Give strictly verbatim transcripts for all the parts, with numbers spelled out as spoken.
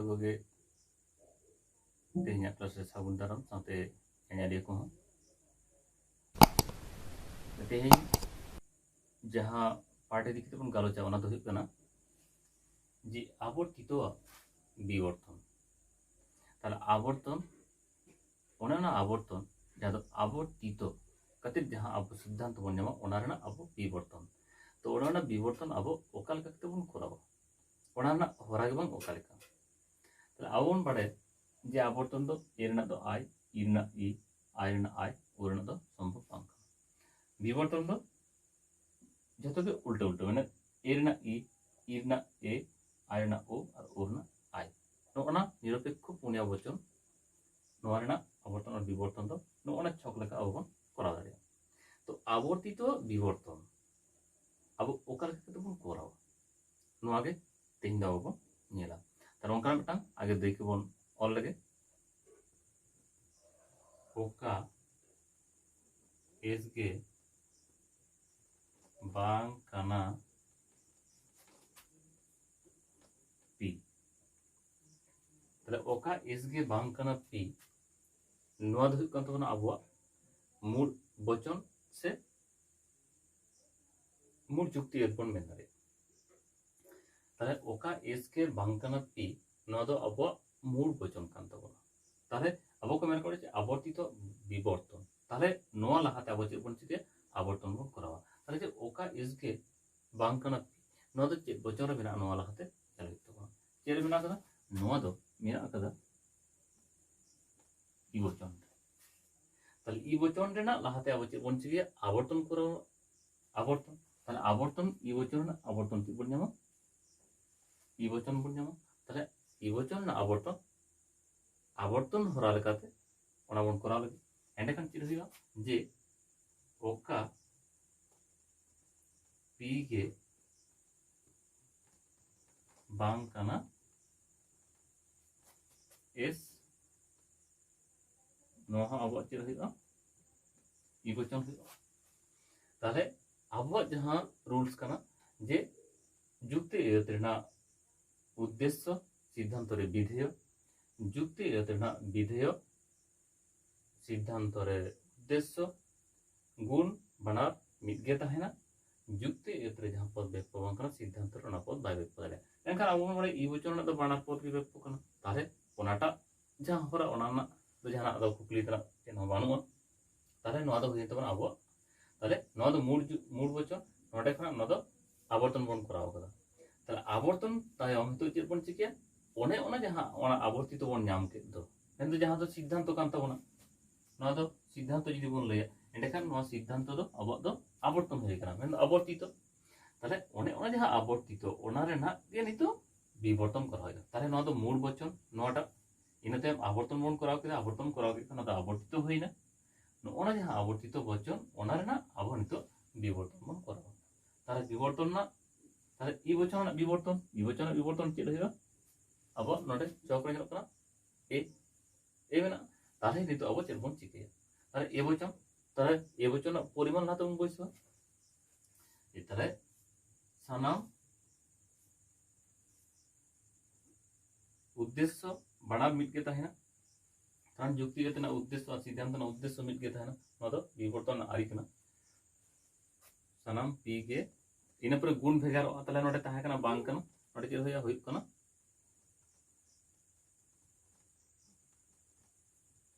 ᱠᱚᱜᱮ ᱛᱮᱦᱮᱧᱟᱜ ᱠᱞᱟᱥ ᱨᱮ ᱥᱟᱹᱜᱩᱱ ᱫᱟᱨᱟᱢ ᱥᱟᱶᱛᱮ ᱧᱮᱧᱮᱞᱤᱭᱟᱹ ᱠᱚᱦᱚᱸ᱾ ᱛᱮᱦᱮᱧ ᱡᱟᱦᱟᱸ ᱯᱟᱴ ᱤᱫᱤ ᱠᱟᱛᱮ ᱵᱚᱱ ᱜᱟᱞᱚᱪᱟ, ᱚᱱᱟ ᱫᱚ ᱦᱩᱭᱩᱜ ᱠᱟᱱᱟ ᱡᱮ ᱟᱵᱚᱨᱛᱤᱛᱚ ᱟᱜ ᱵᱤᱵᱚᱨᱛᱚᱱ᱾ ᱛᱟᱦᱞᱮ ᱟᱵᱚᱨᱛᱚᱱ, ᱚᱱᱮ ᱚᱱᱟ ᱟᱵᱚᱨᱛᱚᱱ, ᱡᱟᱦᱟᱸ ᱫᱚ ᱟᱵᱚᱨᱛᱤᱛᱚ ᱠᱟᱛᱮ ᱡᱟᱦᱟᱸ ᱟᱵᱚ ᱥᱤᱫᱽᱫᱷᱟᱱᱛᱚ ᱵᱚᱱ ᱧᱟᱢᱟ, ᱚᱱᱟ ᱨᱮᱱᱟᱜ ᱟᱵᱚ ᱵᱤᱵᱚᱨᱛᱚᱱ᱾ ᱛᱚ ᱚᱱᱮ ᱚᱱᱟ ᱵᱤᱵᱚᱨᱛᱚᱱ ᱟᱵᱚ ᱚᱠᱟ ᱞᱮᱠᱟ ᱠᱟᱛᱮ ᱵᱚᱱ ᱠᱚᱨᱟᱣᱟ, ᱚᱱᱟ ᱨᱮᱱᱟᱜ ᱦᱚᱨᱟ ᱜᱮ ᱵᱟᱝ ᱚᱠᱟ ᱞᱮᱠᱟ᱾ ᱛᱟᱦᱞᱮ ᱟᱵᱚ ᱵᱚᱱ ᱵᱟᱲᱟᱭᱟ ᱡᱮ ᱟᱵᱚᱨᱛᱚᱱ ᱫᱚ ᱮ ᱨᱮᱱᱟᱜ ᱫᱚ ᱟᱭ, ᱤ ᱨᱮᱱᱟᱜ ᱤ, ᱟᱭ ᱨᱮᱱᱟᱜ ᱟᱭ, ᱳ ᱨᱮᱱᱟᱜ ᱫᱚ ᱥᱚᱢᱵᱷᱚᱵ ᱵᱟᱝ ᱠᱟᱱᱟ᱾ ᱵᱤᱵᱚᱨᱛᱚᱱ ᱫᱚ ᱡᱷᱚᱛᱚ ᱜᱮ ᱩᱞᱴᱟᱹ ᱩᱞᱴᱟᱹ, ᱢᱟᱱᱮ ᱮ ᱨᱮᱱᱟᱜ ᱤ, ᱤ ᱨᱮᱱᱟᱜ ᱮ, ᱟᱭ ᱨᱮᱱᱟᱜ ᱳ ᱟᱨ ᱳ ᱨᱮᱱᱟᱜ ᱟᱭ᱾ ᱱᱚᱜᱼᱚ ᱱᱟ ᱱᱤᱨᱚᱯᱮᱠᱠᱷᱚ ᱯᱩᱱᱭᱟ ᱵᱚᱪᱚᱱ, ᱱᱚᱣᱟ ᱨᱮᱱᱟᱜ ᱟᱵᱚᱨᱛᱚᱱ ᱟᱨ ᱵᱤᱵᱚᱨᱛᱚᱱ ᱫᱚ ᱱᱚᱜᱼᱚ ᱱᱟ ᱪᱷᱚᱠ ᱞᱮᱠᱟ ᱟᱵᱚ ᱵᱚᱱ ᱠᱚᱨᱟᱣ ᱫᱟᱲᱮᱭᱟᱜᱼᱟ᱾ ᱛᱚ ᱟᱵᱚᱨᱛᱤᱛᱚ ᱵᱤᱵᱚᱨᱛᱚᱱ ᱟᱵᱚ ᱚᱠᱟ ᱞᱮᱠᱟ ᱠᱟᱛᱮ ᱵᱚᱱ ᱠᱚᱨᱟᱣᱟ, ᱱᱚᱣᱟ ᱜᱮ ᱛᱮᱦᱮᱧ ᱫᱚ ᱟᱵᱚ ᱵᱚᱱ ᱧᱮᱞᱟ᱾ ᱛᱟᱦᱞᱮ ᱚᱱᱠᱟᱱᱟᱜ ᱢᱤᱫᱴᱟᱝ ᱟᱜᱮ ᱫᱟᱹᱭᱠᱟᱹ ᱵᱚᱱ ᱚᱞ ᱞᱮᱜᱮ᱾ ᱚᱠᱟ ᱮᱥ ᱜᱮ ᱵᱟᱝ ᱠᱟᱱᱟ ᱯᱤ᱾ ᱛᱟᱦᱞᱮ ᱚᱠᱟ ᱮᱥ ᱜᱮ ᱵᱟᱝ ᱠᱟᱱᱟ ᱯᱤ, ᱱᱚᱣᱟ ᱫᱚ ᱦᱩᱭᱩᱜ ᱠᱟᱱ ᱛᱟᱵᱚᱱᱟ ᱟᱵᱚᱣᱟᱜ ᱢᱩᱲ ᱵᱚᱪᱚᱱ ᱥᱮ ᱢᱩᱲ ᱡᱩᱠᱛᱤ ᱮᱨ ᱵᱚᱱ ᱢᱮᱱ ᱫᱟᱲᱮᱭᱟᱜᱼᱟ᱾ ᱛᱟᱦᱞᱮ ᱚᱠᱟ ᱮᱥ ᱜᱮ ᱵᱟᱝ ᱠᱟᱱᱟ ᱯᱤ, ᱱᱚᱣᱟ ᱫᱚ ᱟᱵᱚᱣᱟᱜ ᱢᱩᱲ ᱵᱚᱪᱚᱱ ᱠᱟᱱ ᱛᱟᱵᱚᱱᱟ᱾ ᱛᱟᱦᱞᱮ ᱟᱵᱚ ᱠᱚ ᱢᱮᱱ ᱠᱚᱣᱟ ᱡᱮ ᱟᱵᱚᱨᱛᱤᱛᱚ ᱵᱤᱵᱚᱨᱛᱚᱱ᱾ ᱛᱟᱦᱞᱮ ᱱᱚᱣᱟ ᱞᱟᱦᱟᱛᱮ ᱟᱵᱚ ᱪᱮᱫ ᱵᱚᱱ ᱪᱤᱠᱟᱹᱭᱟ? ᱟᱵᱚᱨᱛᱚᱱ ᱵᱚᱱ ᱠᱚᱨᱟᱣᱟ᱾ ᱛᱟᱦᱞᱮ ᱡᱮ ᱚᱠᱟ ᱮᱥ ᱜᱮ ᱵᱟᱝ ᱠᱟᱱᱟ ᱯᱤ, ᱱᱚᱣᱟ ᱫᱚ ᱪᱮᱫ ᱵᱚᱪᱚᱱ ᱨᱮ ᱢᱮᱱᱟᱜᱼᱟ, ᱱᱚᱣᱟ ᱞᱟᱦᱟᱛᱮ ᱧᱮᱞ ᱦᱩᱭᱩᱜ ᱛᱟᱵᱚᱱᱟ᱾ ᱪᱮᱫ ᱨᱮ ᱢᱮᱱᱟᱜ ᱟᱠᱟᱫᱟ? ᱱᱚᱣᱟ ᱫᱚ ᱢᱮᱱᱟᱜ ᱟᱠᱟᱫᱟ ᱤ ᱵᱚᱪᱚᱱ ᱨᱮ᱾ ᱛᱟᱦᱞᱮ ᱤ ᱵᱚᱪᱚᱱ ᱨᱮᱱᱟᱜ ᱞᱟᱦᱟᱛᱮ ᱟᱵᱚ ᱪᱮᱫ ᱵᱚᱱ ᱪᱤᱠᱟᱹᱭᱟ? ᱟᱵᱚᱨᱛᱚᱱ ᱠᱚᱨᱟᱣ, ᱟᱵᱚᱨᱛᱚᱱ᱾ ᱛᱟᱦᱞᱮ ᱟᱵᱚᱨᱛᱚᱱ, ᱤ ᱵᱚᱪᱚᱱ ᱨᱮᱱᱟᱜ ᱟᱵᱚᱨᱛᱚᱱ ᱪᱮᱫ ᱵᱚᱱ ᱧᱟᱢᱟ? ᱤ ᱵᱚᱪᱚᱱ ᱵᱚᱱ ᱧᱟᱢᱟ᱾ ᱛᱟᱦᱞᱮ ᱤ ᱵᱚᱪᱚᱱ ᱨᱮᱱᱟᱜ ᱟᱵᱚᱨᱛᱚᱱ, ᱟᱵᱚᱨᱛᱚᱱ ᱦᱚᱨᱟ ᱞᱮᱠᱟᱛᱮ ᱚᱱᱟ ᱵᱚᱱ ᱠᱚᱨᱟᱣ ᱞᱟᱹᱜᱤᱫ᱾ ᱮᱸᱰᱮᱠᱷᱟᱱ ᱪᱮᱫ ᱦᱩᱭᱩᱜᱼᱟ? ᱡᱮ ᱚᱠᱟ ᱯᱤ ᱜᱮ ᱵᱟᱝ ᱠᱟᱱᱟ ᱮᱥ, ᱱᱚᱣᱟ ᱦᱚᱸ ᱟᱵᱚᱣᱟᱜ ᱪᱮᱫ ᱦᱩᱭᱩᱜᱼᱟ? ᱤ ᱵᱚᱪᱚᱱ ᱦᱩᱭᱩᱜᱼᱟ᱾ ᱛᱟᱦᱞᱮ ᱟᱵᱚᱣᱟᱜ ᱡᱟᱦᱟᱸ ᱨᱩᱞᱥ ᱠᱟᱱᱟ ᱡᱮ ᱡᱩᱠᱛᱤ ᱟᱹᱭᱟᱹᱛ ᱨᱮᱱᱟᱜ ᱩᱫᱽᱫᱮᱥᱥᱚ ᱥᱤᱫᱽᱫᱷᱟᱱᱛᱚ ᱨᱮ ᱵᱤᱫᱷᱮᱭᱚ, ᱡᱩᱠᱛᱤ ᱟᱹᱭᱟᱹᱛ ᱨᱮᱱᱟᱜ ᱵᱤᱫᱷᱮᱭᱚ, ᱥᱤᱫᱽᱫᱷᱟᱱᱛᱚ ᱨᱮ ᱩᱫᱽᱫᱮᱥᱥᱚ, ᱜᱩᱱ ᱵᱟᱱᱟᱨ ᱢᱤᱫ ᱜᱮ ᱛᱟᱦᱮᱱᱟ, ᱡᱩᱠᱛᱤ ᱟᱹᱭᱟᱹᱛ ᱨᱮ ᱡᱟᱦᱟᱸ ᱯᱚᱫ ᱵᱮᱯᱚ ᱵᱟᱝ ᱠᱟᱱᱟ, ᱥᱤᱫᱽᱫᱷᱟᱱᱛᱚ ᱨᱮ ᱚᱱᱟ ᱯᱚᱫ ᱵᱟᱭ ᱵᱮᱯᱚ ᱫᱟᱲᱮᱭᱟᱜᱼᱟ᱾ ᱮᱱᱠᱷᱟᱱ ᱟᱵᱚ ᱵᱚᱱ ᱵᱟᱲᱟᱭᱟ ᱤ ᱵᱚᱪᱚᱱ ᱨᱮᱱᱟᱜ ᱫᱚ ᱵᱟᱱᱟᱨ ᱯᱚᱫ ᱜᱮ ᱵᱮᱯᱚ ᱠᱟᱱᱟ᱾ ᱛᱟᱦᱚᱞᱮ ᱚᱱᱟᱴᱟᱜ ᱡᱟᱦᱟᱸ ᱦᱚᱨᱟ, ᱚᱱᱟ ᱨᱮᱱᱟᱜ ᱫᱚ ᱡᱟᱦᱟᱱᱟᱜ ᱫᱚ ᱠᱩᱠᱞᱤ ᱛᱮᱱᱟᱜ ᱪᱮᱫ ᱦᱚᱸ ᱵᱟᱹᱱᱩᱜᱼᱟ᱾ ᱛᱟᱦᱚᱞᱮ ᱱᱚᱣᱟ ᱫᱚ ᱦᱩᱭᱮᱱ ᱛᱟᱵᱚᱱᱟ ᱟᱵᱚᱣᱟᱜ᱾ ᱛᱟᱦᱚᱞᱮ ᱱᱚᱣᱟ ᱫᱚ ᱢᱩᱲ ᱡᱩ-, ᱢᱩᱲ ᱵᱚᱪᱚᱱ, ᱱᱚᱰᱮ ᱠᱷᱚᱱᱟᱜ ᱱᱚᱣᱟ ᱫᱚ ᱟᱵᱚᱨᱛᱚᱱ ᱵᱚᱱ ᱠᱚᱨᱟᱣ ᱠᱟᱫᱟ᱾ ᱛᱟᱦᱚᱞᱮ ᱟᱵᱚᱨᱛᱚᱱ ᱛᱟᱭᱚᱢ ᱱᱤᱛᱚᱜ ᱪᱮᱫ ᱵᱚᱱ ᱪᱤᱠᱟᱹᱭᱟ? ᱚᱱᱮ ᱚᱱᱟ ᱡᱟᱦᱟᱸ ᱚᱱᱟ ᱟᱵᱚᱨᱛᱤᱛᱚ ᱵᱚᱱ ᱧᱟᱢ ᱠᱮᱫ ᱫᱚ, ᱢᱮᱱᱫᱚ ᱡᱟᱦᱟᱸ ᱫᱚ ᱥᱤᱫᱽᱫᱷᱟᱱᱛᱚ ᱠᱟᱱ ᱛᱟᱵᱚᱱᱟ, ᱱᱚᱣᱟ ᱫᱚ ᱥᱤᱫᱽᱫᱷᱟᱱᱛᱚ ᱡᱩᱫᱤ ᱵᱚᱱ ᱞᱟᱹᱭᱟ, ᱮᱸᱰᱮᱠᱷᱟᱱ ᱱᱚᱣᱟ ᱥᱤᱫᱽᱫᱷᱟᱱᱛᱚ ᱫᱚ ᱟᱵᱚᱣᱟᱜ ᱫᱚ ᱟᱵᱚᱨᱛᱚᱱ ᱦᱩᱭ ᱠᱟᱱᱟ, ᱢᱮᱱᱫᱚ ᱟᱵᱚᱨᱛᱤᱛᱚ᱾ ᱛᱟᱦᱚᱞᱮ ᱚᱱᱮ ᱚᱱᱟ ᱡᱟᱦᱟᱸ ᱟᱵᱚᱨᱛᱤᱛᱚ, ᱚᱱᱟ ᱨᱮᱱᱟᱜ ᱜᱮ ᱱᱤᱛᱚᱜ ᱵᱤᱵᱚᱨᱛᱚᱱ ᱠᱚᱨᱟᱣ ᱦᱩᱭᱩᱜᱼᱟ᱾ ᱛᱟᱦᱚᱞᱮ ᱱᱚᱣᱟ ᱫᱚ ᱢᱩᱲ ᱵᱚᱪᱚᱱ, ᱱᱚᱣᱟᱴᱟᱜ᱾ ᱤᱱᱟᱹ ᱛᱟᱭᱚᱢ ᱟᱵᱚᱨᱛᱚᱱ ᱵᱚᱱ ᱠᱚᱨᱟᱣ ᱠᱮᱫᱟ, ᱟᱵᱚᱨᱛᱚᱱ ᱠᱚᱨᱟᱣ ᱠᱮᱫ ᱠᱷᱟᱱ ᱱᱚᱣᱟ ᱫᱚ ᱟᱵᱚᱨᱛᱤᱛᱚ ᱦᱩᱭᱱᱟ᱾ ᱱᱚᱜᱼᱚ ᱱᱟ ᱡᱟᱦᱟᱸ ᱟᱵᱚᱨᱛᱤᱛᱚ ᱵᱚᱪᱚᱱ, ᱚᱱᱟ ᱨᱮᱱᱟᱜ ᱟᱵᱚ ᱱᱤᱛᱚᱜ ᱵᱤᱵᱚᱨᱛᱚᱱ ᱵᱚᱱ ᱠᱚᱨᱟᱣᱟ᱾ ᱛᱟᱦᱚᱞᱮ ᱵᱤᱵᱚᱨᱛᱚᱱ ᱨᱮᱱᱟᱜ, ᱛᱟᱦᱚᱞᱮ ᱤ ᱵᱚᱪᱚᱱ ᱨᱮᱱᱟᱜ ᱵᱤᱵᱚᱨᱛᱚᱱ, ᱤ ᱵᱚᱪᱚᱱ ᱨᱮᱱᱟᱜ ᱵᱤᱵᱚᱨᱛᱚᱱ ᱪᱮᱫ ᱦᱩᱭᱩᱜᱼᱟ? ᱟᱵᱚ ᱱᱚᱰᱮ ᱪᱚᱠ ᱨᱮ ᱧᱮᱞᱚᱜ ᱠᱟᱱᱟ ᱮ, ᱮ ᱢᱮᱱᱟᱜᱼᱟ᱾ ᱛᱟᱦᱚᱞᱮ ᱱᱤᱛᱚᱜ ᱟᱵᱚ ᱪᱮᱫ ᱵᱚᱱ ᱪᱤᱠᱟᱹᱭᱟ? ᱛᱟᱦᱚᱞᱮ ᱮ ᱵᱚᱪᱚᱱ, ᱛᱟᱦᱚᱞᱮ ᱮ ᱵᱚᱪᱚᱱ ᱨᱮᱱᱟᱜ ᱯᱚᱨᱤᱢᱟᱱ ᱞᱟᱦᱟ ᱛᱮᱵᱚᱱ ᱵᱟᱹᱭᱥᱟᱹᱣᱟ᱾ ᱮ, ᱛᱟᱦᱚᱞᱮ ᱥᱟᱱᱟᱢ ᱩᱫᱽᱫᱮᱥᱥᱚ ᱵᱟᱱᱟᱨ ᱢᱤᱫ ᱜᱮ ᱛᱟᱦᱮᱱᱟ, ᱠᱟᱨᱚᱱ ᱡᱩᱠᱛᱤ ᱟᱹᱭᱟᱹᱛ ᱨᱮᱱᱟᱜ ᱩᱫᱽᱫᱮᱥᱥᱚ ᱟᱨ ᱥᱤᱫᱽᱫᱷᱟᱱᱛᱚ ᱨᱮᱱᱟᱜ ᱩᱫᱽᱫᱮᱥᱥᱚ ᱢᱤᱫ ᱜᱮ ᱛᱟᱦᱮᱱᱟ᱾ ᱱᱚᱣᱟ ᱫᱚ ᱵᱤᱵᱚᱨᱛᱚᱱ ᱨᱮᱱᱟᱜ ᱟᱹᱨᱤ ᱠᱟᱱᱟ᱾ ᱥᱟᱱᱟᱢ ᱯᱤ ᱜᱮ, ᱤᱱᱟᱹ ᱯᱚᱨᱮ ᱜᱩᱱ ᱵᱷᱮᱜᱟᱨᱚᱜᱼᱟ, ᱛᱟᱦᱚᱞᱮ ᱱᱚᱰᱮ ᱛᱟᱦᱮᱸ ᱠᱟᱱᱟ ᱵᱟᱝ ᱠᱟᱱᱟ, ᱱᱚᱰᱮ ᱪᱮᱫ ᱦᱩᱭᱩᱜᱼᱟ? ᱦᱩᱭᱩᱜ ᱠᱟᱱᱟ,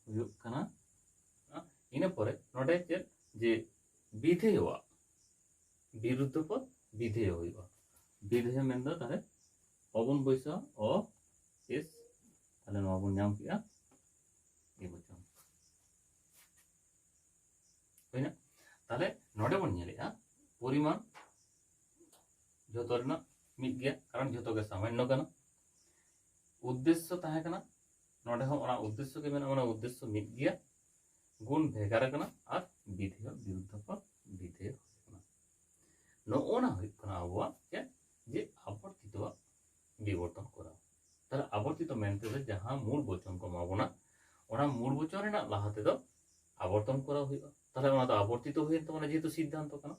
ᱦᱩᱭᱩᱜ ᱠᱟᱱᱟ᱾ ᱤᱱᱟᱹ ᱯᱚᱨᱮ ᱱᱚᱰᱮ ᱪᱮᱫ, ᱡᱮ ᱵᱤᱫᱷᱮᱭᱚᱣᱟᱜ ᱵᱤᱨᱩᱫᱽᱫᱷᱚ ᱯᱚᱫ ᱵᱤᱫᱷᱮᱭᱚ ᱦᱩᱭᱩᱜᱼᱟ᱾ ᱵᱤᱫᱷᱮᱭᱚ ᱢᱮᱱᱫᱚ ᱛᱟᱦᱚᱞᱮ ᱚ ᱵᱚᱱ ᱵᱟᱹᱭᱥᱟᱹᱣᱟ, ᱚ ᱮᱥ, ᱛᱟᱦᱚᱞᱮ ᱱᱚᱣᱟ ᱵᱚᱱ ᱧᱟᱢ ᱠᱮᱜᱼᱟ ᱮ ᱵᱚᱪᱚᱱ᱾ ᱦᱩᱭᱱᱟ? ᱛᱟᱦᱚᱞᱮ ᱱᱚᱰᱮ ᱵᱚᱱ ᱧᱮᱞᱮᱜᱼᱟ ᱯᱚᱨᱤᱢᱟᱱ ᱡᱷᱚᱛᱚ ᱨᱮᱱᱟᱜ ᱢᱤᱫ ᱜᱮᱭᱟ, ᱠᱟᱨᱚᱱ ᱡᱷᱚᱛᱚ ᱜᱮ ᱥᱟᱢᱟᱱᱱᱚ ᱠᱟᱱᱟ᱾ ᱩᱫᱽᱫᱮᱥᱥᱚ ᱛᱟᱦᱮᱸ ᱠᱟᱱᱟ, ᱱᱚᱰᱮ ᱦᱚᱸ ᱚᱱᱟ ᱩᱫᱽᱫᱮᱥᱥᱚ ᱜᱮ ᱢᱮᱱᱟᱜᱼᱟ, ᱚᱱᱟ ᱩᱫᱽᱫᱮᱥᱥᱚ ᱢᱤᱫ ᱜᱮᱭᱟ, ᱜᱩᱱ ᱵᱷᱮᱜᱟᱨ ᱠᱟᱱᱟ ᱟᱨ ᱵᱤᱫᱷᱮᱭᱚ ᱵᱤᱨᱩᱫᱽᱫᱷᱚ ᱯᱚᱫ ᱵᱤᱫᱷᱮᱭᱚ ᱦᱩᱭ ᱠᱟᱱᱟ᱾ ᱱᱚᱜᱼᱚ ᱱᱟ ᱦᱩᱭᱩᱜ ᱠᱟᱱᱟ ᱟᱵᱚᱣᱟᱜ ᱪᱮᱫ, ᱡᱮ ᱟᱵᱚᱨᱛᱤᱛᱚᱣᱟᱜ ᱵᱤᱵᱚᱨᱛᱚᱱ ᱠᱚᱨᱟᱣ᱾ ᱛᱟᱦᱞᱮ ᱟᱵᱚᱨᱛᱤᱛᱚ ᱢᱮᱱᱛᱮ ᱫᱚ ᱡᱟᱦᱟᱸ ᱢᱩᱲ ᱵᱚᱪᱚᱱ ᱠᱚ ᱮᱢᱟ ᱵᱚᱱᱟ, ᱚᱱᱟ ᱢᱩᱲ ᱵᱚᱪᱚᱱ ᱨᱮᱱᱟᱜ ᱞᱟᱦᱟ ᱛᱮᱫᱚ ᱟᱵᱚᱨᱛᱚᱱ ᱠᱚᱨᱟᱣ ᱦᱩᱭᱩᱜᱼᱟ᱾ ᱛᱟᱦᱞᱮ ᱚᱱᱟ ᱫᱚ ᱟᱵᱚᱨᱛᱤᱛᱚ ᱦᱩᱭᱮᱱ ᱛᱟᱵᱚᱱᱟ, ᱡᱮᱦᱮᱛᱩ ᱥᱤᱫᱽᱫᱷᱟᱱᱛᱚ ᱠᱟᱱᱟ᱾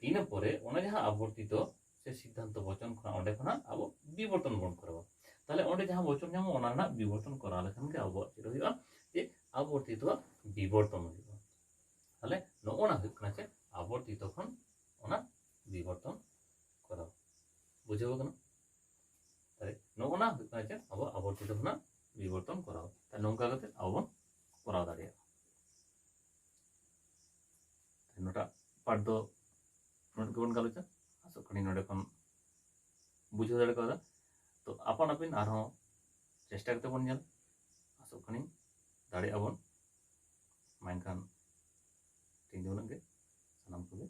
ᱤᱱᱟᱹ ᱯᱚᱨᱮ ᱚᱱᱟ ᱡᱟᱦᱟᱸ ᱟᱵᱚᱨᱛᱤᱛᱚ ᱥᱮ ᱥᱤᱫᱽᱫᱷᱟᱱᱛᱚ ᱵᱚᱪᱚᱱ ᱠᱷᱚᱱᱟᱜ ᱚᱸᱰᱮ ᱠᱷᱚᱱᱟᱜ ᱟᱵᱚ ᱵᱤᱵᱚᱨᱛᱚᱱ ᱵᱚᱱ ᱠᱚᱨᱟᱣᱟ᱾ ᱛᱟᱦᱞᱮ ᱚᱸᱰᱮ ᱡᱟᱦᱟᱸ ᱵᱚᱪᱚᱱ ᱧᱟᱢᱚᱜᱼᱟ, ᱚᱱᱟ ᱨᱮᱱᱟᱜ ᱵᱤᱵᱚᱨᱛᱚᱱ ᱠᱚᱨᱟᱣ ᱞᱮᱠᱷᱟᱱ ᱜᱮ ᱟᱵᱚᱣᱟᱜ ᱪᱮᱫ ᱦᱩᱭᱩᱜᱼᱟ? ᱡᱮ ᱟᱵᱚᱨᱛᱤᱛᱚ ᱵᱤᱵᱚᱨᱛᱚᱱ ᱦᱩᱭᱩᱜᱼᱟ᱾ ᱛᱟᱦᱞᱮ ᱱᱚᱜᱼᱚ ᱱᱟ ᱦᱩᱭᱩᱜ ᱠᱟᱱᱟ ᱪᱮᱫ? ᱟᱵᱚᱨᱛᱤᱛᱚ ᱠᱷᱚᱱ ᱚᱱᱟ ᱵᱤᱵᱚᱨᱛᱚᱱ ᱠᱚᱨᱟᱣ᱾ ᱵᱩᱡᱷᱟᱹᱣ ᱠᱟᱱᱟ? ᱛᱟᱦᱞᱮ ᱱᱚᱜᱼᱚ ᱱᱟ ᱦᱩᱭᱩᱜ ᱠᱟᱱᱟ ᱪᱮᱫ? ᱟᱵᱚ ᱟᱵᱚᱨᱛᱤᱛᱚ ᱠᱷᱚᱱᱟᱜ ᱵᱤᱵᱚᱨᱛᱚᱱ ᱠᱚᱨᱟᱣ᱾ ᱛᱟᱦᱞᱮ ᱱᱚᱝᱠᱟ ᱠᱟᱛᱮ ᱟᱵᱚ ᱵᱚᱱ ᱠᱚᱨᱟᱣ ᱫᱟᱲᱮᱭᱟᱜᱼᱟ᱾ ᱱᱚᱣᱟᱴᱟᱜ ᱯᱟᱴ ᱫᱚ ᱱᱩᱱᱟᱹᱜ ᱜᱮᱵᱚᱱ ᱜᱟᱞᱚᱪᱟ᱾ ᱟᱥᱚᱜ ᱠᱟᱹᱱᱟᱹᱧ ᱱᱚᱰᱮ ᱠᱷᱚᱱ ᱵᱩᱡᱷᱟᱹᱣ ᱫᱟᱲᱮ ᱠᱟᱣᱫᱟ᱾ ᱛᱚ ᱟᱯᱟᱱ ᱟᱹᱯᱤᱱ ᱟᱨᱦᱚᱸ ᱪᱮᱥᱴᱟ ᱠᱟᱛᱮ ᱵᱚᱱ ᱧᱮᱞ, ᱟᱥᱚᱜ ᱠᱟᱹᱱᱟᱹᱧ ᱫᱟᱲᱮᱭᱟᱜᱼᱟ ᱵᱚᱱ᱾ ᱢᱟ ᱮᱱᱠᱷᱟᱱ ᱛᱮᱦᱮᱧ ᱫᱚ ᱩᱱᱟᱹᱜ ᱜᱮ, ᱥᱟᱱᱟᱢ ᱠᱚᱜᱮ